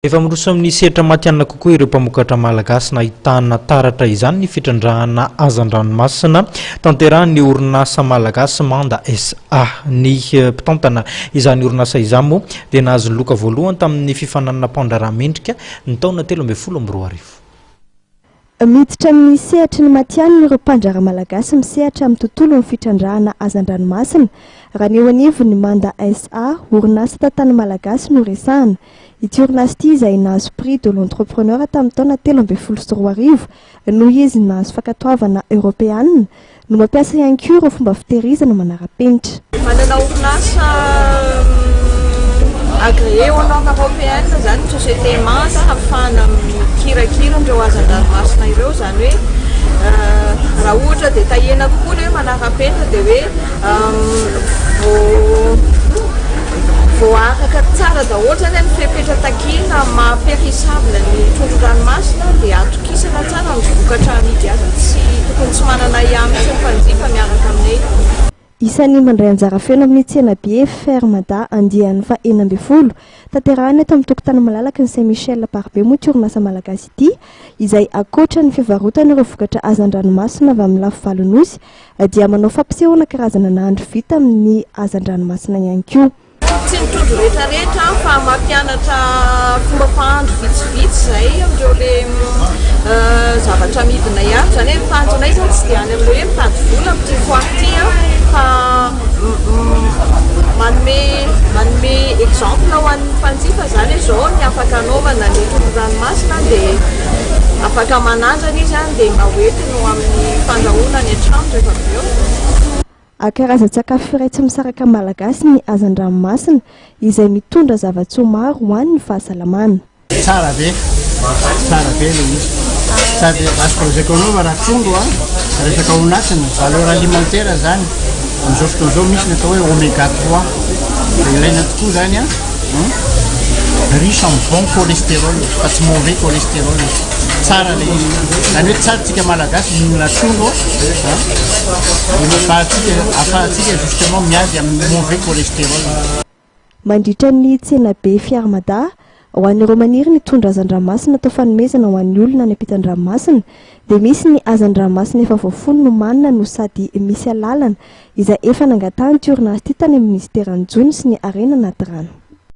Efa miroso amin'ny sehatra matihanina kokoa ireo mpamokatra malagasy nahitana taratra izany ny fitrandrahana hazan-dranomasina tanterahin'ny orinasa malagasy Manda SA. Ny mpitantana izany orinasa izany moa dia nahazo ny loka voalohany tamin'ny fifaninanana mpandraharaha mendrika ny taona 2013. Miditra amin'ny sehatry ny matihanina ireo mpandraharaha malagasy misehatra amin'ny tontolon'ny fitrandrahana hazan-dranomasina, raha ny eo anivon'ny Manda SA, orinasa tantan'ny Malagasy no resahana. Ity orinasa ity izay nahazo Prix de l'entrepreneur tamin'ny taona 2013 noho izy nahazo fankatoavana eoropeanina, no mampiasa ihany koa ireo fomba fitehirizana manara-penitra. Manana orinasa agréé au norme européenne izany ny société Manda ahafahana mikirakira an'ireo hazan-dranomasina ireo, izany hoe raha ohatra dia tahiana kokoa ilay hoe manara-penitra dia hoe voaaraka tsara daholo izany ny fepetra takiana maha périssable ny trondron-dranomasina dia atokisana tsara ny vokatra amidy azy, tsy tokony tsy manana ahiahy mihitsy ny mpanjifa miaraka aminay. Isan'ny mandray anjara feno amin'ny tsenabe Fermada andiany faha 16, tanterahina eto amin'ny tokotany malalaky ny Saint Michel Amparibe moa ity orinasa malagasy ity, izay ankoatra ny fivarotana ireo vokatra hazan-dranomasina avy amin'ny lafivalon'Nosy dia manao fampisehoana karazana nahandro vita amin'ny hazan-dranomasina ihany koa. Tsy ny trondro rehetra rehetra fa mampianatra fomba fahandro vitsivitsy izay amin'ireo le zavatra amidinay ato. Izany hoe ny tanjonay izany tsy dia any amin'ilay hoe mitady vola amin'ity foire ity fa manome manome exemple ho an'ny mpanjifa izany hoe izao ny afaka anaovana ny trondro ranomasina dia afaka manandrana izy dia mba hoentiny ho amin'ny fandrahoana any an-trano rehefa avy eo. Karazan-tsakafo iray tsy misaraka amin'ny Malagasy ny hazan-dranomasina, izay mitondra zava-tsoa maro ho an'ny fahasalamana. Tsara be, tsara be ilay izy. Sady azoko lazaiko anao fa raha trondro a, resaka ao anatiny, valeur alimentaire zany, amin'izao fotoana izao misy ny atao hoe oméga 3, dia ilaina tokoa zany a, riche en bon cholestérol fa tsy mauvais cholestérol. Tsara ilay izy. Zany hoe tsara tsika Malagasy mihinana trondro a, afahantsika afahantsika justement miady amin'ny mauvais cholestérol. Mandritra ny tsenabe Fiarimada, ho an'ireo maniry ny hitondra hazan-dranomasina atao fanomezana ho an'ny olona any ampitan-dranomasina, dia misy ny hazan-dranomasina efa voafono nomanina no sady misy alalana izay efa nangatahan'ity orinasa ity tany amin'ny minisiteran'ny jono sy ny harena anaty rano.